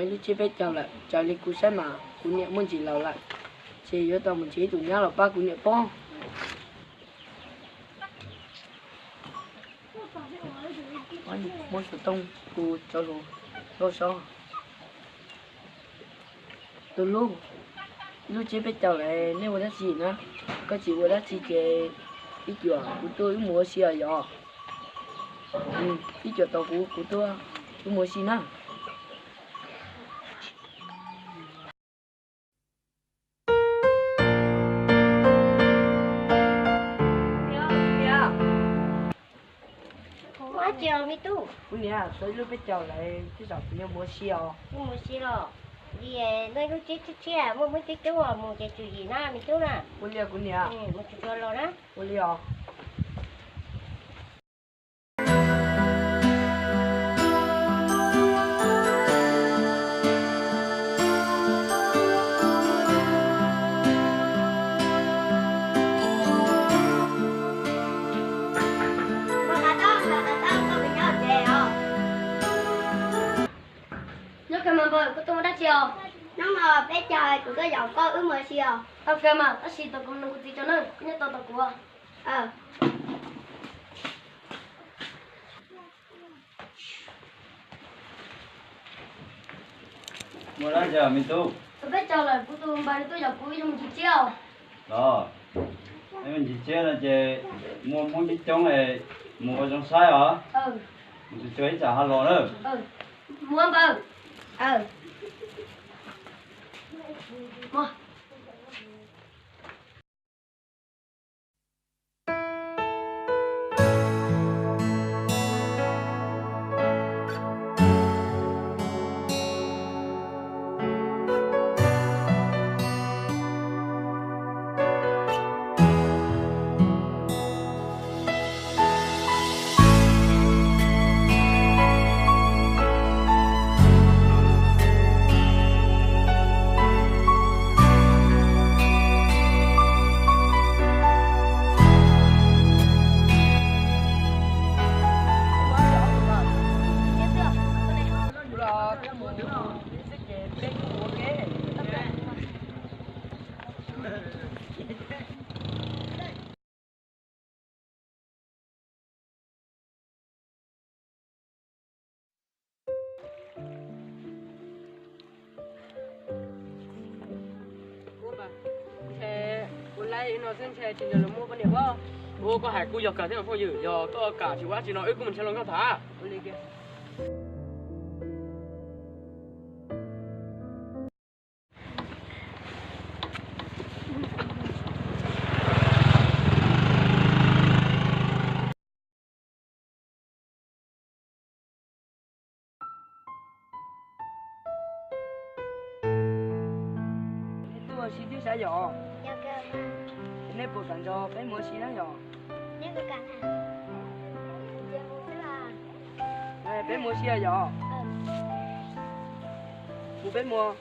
Lub tsiab peb caug lawm, raws li kuv saib mas kuv niam muaj ntsis laus lawm, ces yuav tau mus nrhiav ib tus nyab los pab kuv niam pab. Muab xov tooj kuv rau lub lub xov. Tus hlub, lub tsiab peb caug lawm, nej ua dab tsi na? Koj tsis ua dab tsi ces ib cuam kuv tuaj wb mus ua si os yom. Ib cuam tos kuv, kuv tuaj wb mus ua si na. Ua dab tsi os me tub? Kuv niam, tau ib lub peb caug lawm, tej zaum kuv yuav mus ua si os. Mus ua si los? Li nej lub tsiab tshiab tshiab, muaj muaj coob coob os, mus ces tsum yim na me tub na. Ua li os kuv niam. Mus tsuag tsuag los na. Ua li os. Nyob kawg mas npawg, koj tuaj ua dab tsi os? Hnub no peb caug kuv tuaj yaum koj wb mus ua si os. Tau kawg mas, tab sis tos kuv nug kuv txiv tso nawb, koj nyob tos tos kuv. Muaj dab tsi me tub? Tau peb caug lawm, kuv tus npawg nws tuaj yaum kuv wb mus ncig tsiab os. Los, wb mus ncig tsiab no ces muaj hmoob coob coob, mus ua zoo saib os. Mus tsuag tsuag ib tsam ho los na. Mus npawg. Ua li no xwb ntshe tsis nco lus muab poj niam pab. Ua koj hais kuj yog kawg thiab phooj ywg, yog koj kam tsis ua dab tsi no wb kuj mus nrhiav hluas nkauj tham. Tuaj ua si twb xav yom. Nej puas kam nrog peb mus ua si na yom? Peb mus ua si yom. Mus peb mus.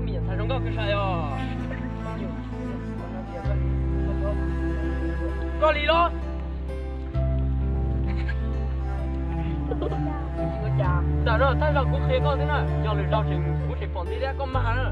Me nyuam thav zoo nkauj kawg sai os. Koj li los. Tam no thawj zaug kuv qhia koj xwb na, yog lwm zaug tseem kuv tseem pom nti thiab koj mag na.